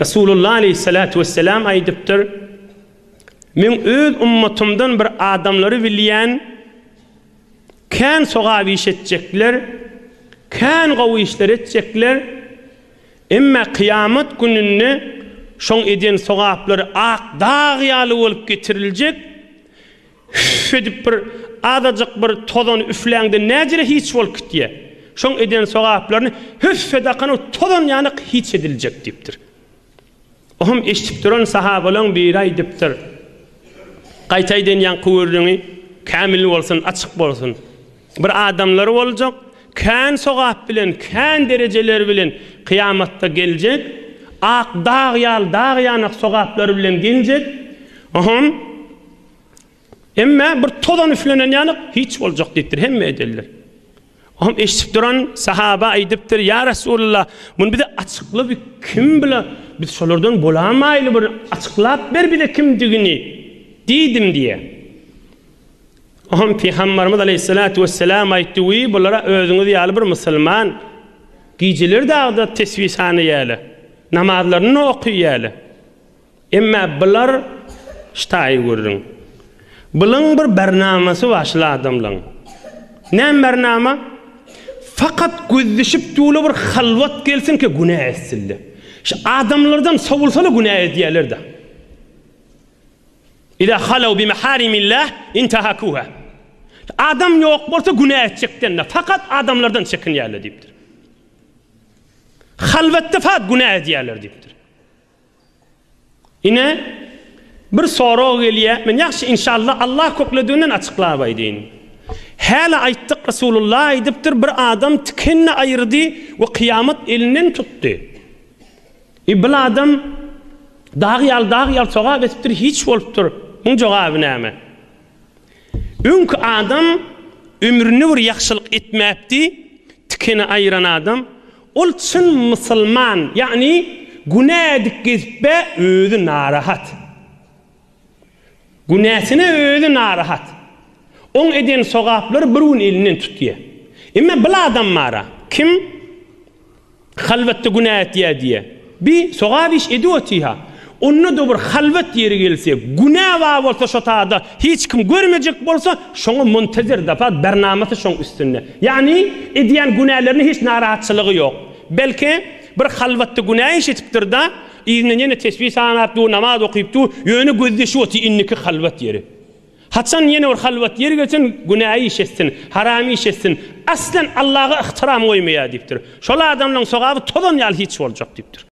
Resulullah aleýhissalatu wesselam aýdypdyr, Men öz ummatymdan bir adamlary bilýän, kän sogap iş etjekler, kän gowy işler etjekler, emme kyýamat gününde şoň eden sogaplary ak dag ýaly bolup getiriljek, Hüff edip bir azajyk bir tozany üfläňde näjele hiç bolup gitýä. Şoň eden sogaplaryny hüff edakana tozan ýalyk hiç ediljek diýipdir. Ohm eşidip duran sahabalaň biri aýdypdyr. Gaýta aýdyn ýaňky gürrüňi kämil bolsun, açyk bolsun. Bir adamlar boljak, kän sogap bilen, kän derejeler bilen kyýamatda geljek, ak dag ýaly dag ýanak sogaplary bilen geljek. Ohm Emme bir tozan üflenen ýaly hiç boljak diýipdir, hemme edenler. Ohm eşidip duran sahaba aýdypdyr, Ýa Resulullah, muny bize açykla bir kim bile, biz şolardan bolamaýly bir açyklap ber bize kimdigini diýdim diýe. Ohm Pygambarymyz aleýhissalatu wesselam aýtdy, Wiý, bulara özüňiz ýaly bir musulman gijeler dagda tesbih sanaýarlar, namazlaryny okyýarlar. Emmä bular ştaýy gürrüň. Bulaň bir barnamasy bar şul adamlaň. Näme barnama? Fakat gözleşip dula bir halwat gelsin ki günä etsinler. Şu adamlardan sowulsala günä edýärler-de. Iza halaw bi maharimillah intahakuha. Adam ýok bolsa günä etjekden-de fakat adamlardan çekinýärler diýipdir. Halwatda fakat günä edýärler diýipdir. Ine, bir sorag gelýär. Men ýagşy inşallah Allah köklediginden açyklap aýdyn. Häli aýtdyk Resulullah aýdypdyr bir adam tikenini aýyrdy we kyýamat elinden tutdy. E bil adam dag ýaly dag ýaly sogap etipdir hiç bolupdyr. Muň jogaby näme? Öňki adam ömründe bir ýagşylyk etmäpdi, tikeni aýyran adam, ol çyn musulman, ýagny günä edip gezipbä özi narahat. Günäsine özi narahat. Oň eden sogaplary bir gün elinden tutýa. Emma bil adam bara, kim? Halwatda günä etýär diýýär. Bi sogap iş edip otyha. Onda-da bir halwat ýeri gelse, günä bar bolsa şo tada hiç kim görmejek bolsa, şoňa muntezer dapat bernamasy şoň üstünde. Ýagny edýän günälerine hiç narahatçylygy ýok. Belki bir halwatda günä iş etipdir-da, yzyndan ýene tesbih sanap dur, namaz okyp dur, ýöne gözleşip otyr indiki halwat ýeri. Haçan ýene bir halwat ýeri gelsin, günä iş etsin, haram iş etsin, aslan Allaha yhtyram goýmaýar diýipdir. Şol adamlaň sogaby tozan ýaly hiç boljak diýipdir.